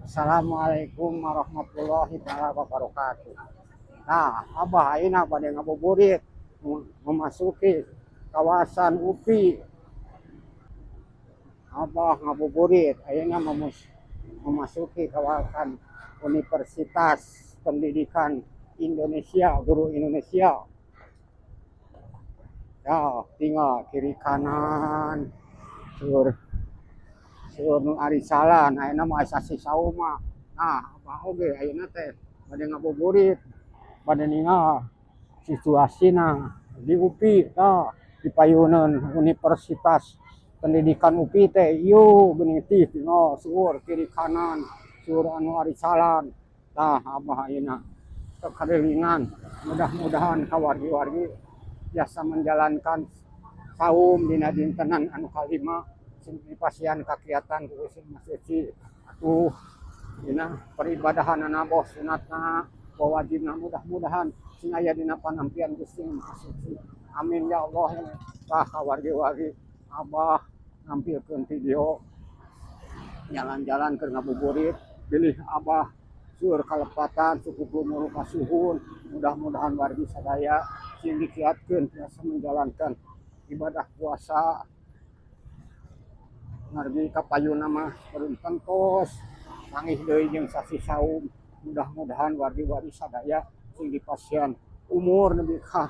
Assalamualaikum warahmatullahi taala wabarakatuh. Nah, Abah ayeuna bade ngabuburit memasuki kawasan UPI. Abah ngabuburit ayeuna memasuki kawasan Universitas Pendidikan Indonesia, Guru Indonesia. Ya, tinggal kiri kanan seur seur nu arisalan. Ayeuna mah sasih saum mah. Nah, Abah oge ayeuna teh bade ngabuburit, bade ningal situasina di UPI. Tah, di payuneun Universitas Pendidikan UPI teh ieu geuning tih tinggal seueur kiri kanan seueur anu arisalan. Tah, Abah ayeuna kekelilingan, mudah-mudahan kawargi-wargi biasa menjalankan saum dina dintenan anu kalima sing dipasihan kakiatan ku Gusti Maha Suci. Atuh dina peribadahanana, boh sunatna, boh wajibna, mudah-mudahan sing aya dina panampian Gusti Maha Suci. Amin ya Allah. Tah, kawargi-wargi, Abah nampilkeun video jalan-jalan keur ngabuburit, bilih Abah seueur kalepatan, suku muru kasuhun. Mudah-mudahan wargi sadaya sing dikiatkeun biasa menjalankan ibadah puasa. Margi kapayunna mah beureum tos panggih deui jeung sasih saum. Mudah-mudahan wargi-wargi sadaya sing dipasihan umur nepi ka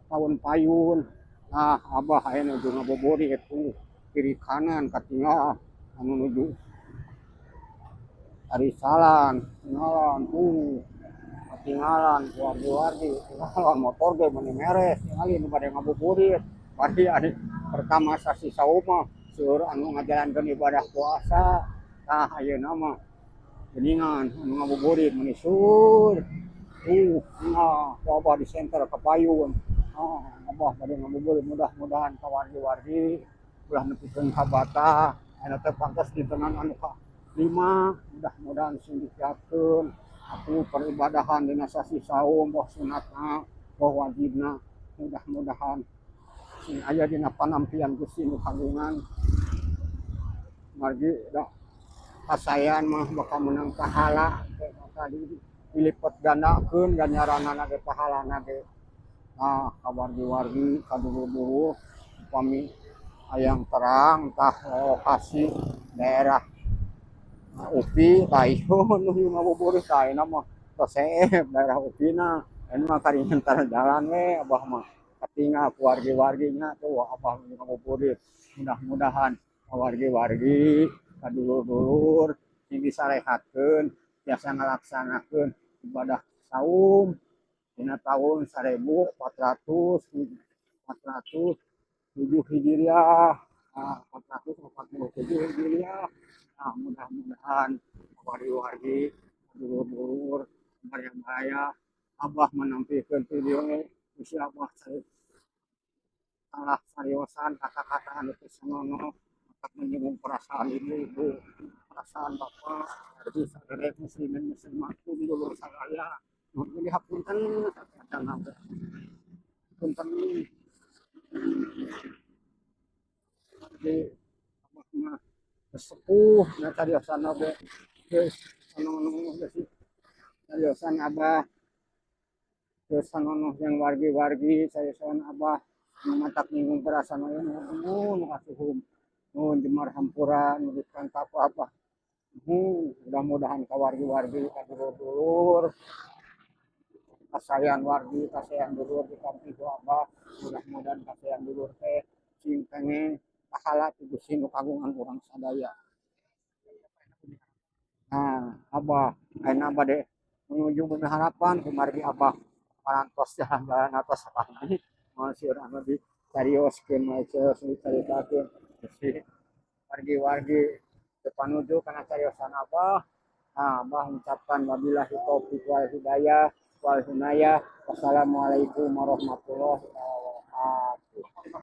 taun payun. Nah, Abah aya nuju ngabuburit, tuh kiri kanan katinggal anu nuju arisalan. Tinggalan tuh, katinggalan wargi-wargi, tinggalan motor ge meuni meres. Tingali nu bade ngabuburit. Bari ari pertama sasih saum mah seueur anu ngajalankeun ibadah puasa. Tah, ayeuna mah geuningan anu ngabuburit meuni seueur. Tuh, nah, ku Abah di center ka payun. Oh, Abah bade ngabuburit, mudah-mudahan ka wargi-wargi ulah nepikeun ka bata. Ayeuna teh pantos dintenan anu ka lima, mudah-mudahan sing dikiatkeun atuh peribadahan dina sasih saum, boh sunatna, boh wajibna, mudah-mudahan sing aya dina panampian Gusti nu kagungan. Margi da kasaean mah bakal menang pahala, bakal dilipet gandakeun ganjaranana ge, pahalana ge. Nah, ka wargi-wargi, ka dulur-dulur, upami hayang terang tah lokasi daerah UPI, tah ieu nuju ngabuburit. Tah, ayeuna mah tos seep daerah UPI na. Ayeuna mah karinten jalan we Abah mah katinggal ku wargi-wargi nya. Tuh, Abah nuju ngabuburit, mudah-mudahan wargi-wargi, ka dulur-dulur sing disarehatkeun biasa ngalaksanakeun ibadah saum dina tahun 1400 407 Hijriah, 447 Hijriah. Nah, mudah-mudahan wargi-wargi, dulur-dulur baraya, Abah menampilkan video bisi Abah salah cariosan kata-kata anu teu senonoh tetap menyinggung perasaan ibu-ibu, perasaan bapak, jadi saderek muslimin muslimat, dulur sadaya, nuhun dihapunten sateuacanna, punten. Jadi Abah mah sepuh nya, cariosan oge geus sanonoh geus cariosan Abah geus sanonoh jeung wargi-wargi. Cariosan Abah nu matak nyinggung perasaan aya, nuhun kasuhun, nuhun jemar hampura nu diperintah ku Abah. Mudah-mudahan ka wargi-wargi, ka dulur-dulur, kasayan wargi, kasayan dulur ditampi ku Abah. Mudah-mudahan kasayan dulur teh sing kenging pahala ti Gusti nu kagungan urang sadaya. Nah, Abah ayeuna bade menuju Bumi Harapan, kumargi Abah parantos jalan-jalan atos sakali moal sieun anu dicarioskeun, moal sieun dicaritakeun. Bisi wargi-wargi teu panuju kana cariosan Abah. Nah, Abah mengucapkan wabillahi taufik wal hidayah wal inayah. Wassalamualaikum warahmatullahi wabarakatuh.